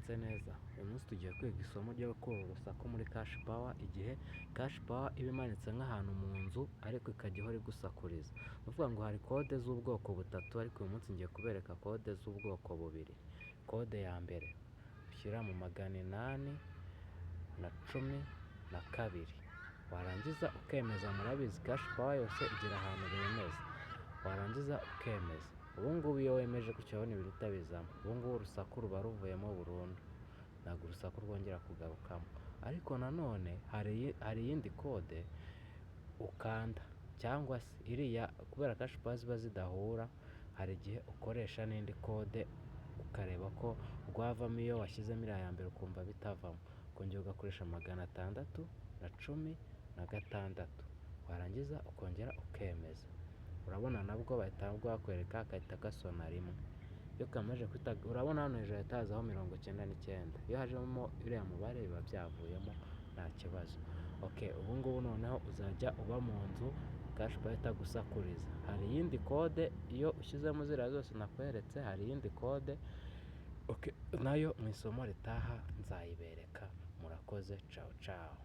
Mwaramutse neza. Uyu munsi tugiye kwiga isomo ryo gukura urusaku muri cash power, igihe cash power iba imanitse nk'ahantu mu nzu ariko ikajya ihora igusakuriza. Ni ukuvuga ngo hari kode z'ubwoko butatu, ariko uyu munsi ngiye kubereka kode z'ubwoko bubiri. Kode ya mbere ushyira mu 812, warangiza ukemeza. Murabizi, cash power yose igira ahantu bemeza, warangiza ukemeza. Ubu ngubu iyo wemeje gutya, urabona ibintu bizamo. Ubu ngubu urusaku ruba ruvuyemo burundu, ntabwo urusaku rwongera kugarukamo. Ariko nanone hari iyindi kode ukanda, cyangwa se iriya, kubera cash power ziba zidahura, hari igihe ukoresha n'indi kode ukareba ko rwavamo. Iyo washyizemo iriya ya mbere ukumva bitavamo, ukongera ugakoresha 616, warangiza ukongera ukemeza. Urabona nabwo bahita bakwereka, gahita gasona rimwe. Iyo kamaze guhita, urabona hano hejuru hahita hazaho 99. Iyo hajemo uriya mubare biba byavuyemo, nta kibazo. Okay, ubu ngubu noneho uzajya uba mu nzu cash power itagusakuriza. Hari iyindi kode iyo ushyizemo ziriya zose nakweretse, hari iyindi kode. Okay, nayo mu isomo ritaha nzayibereka. Murakoze, cawu cawu.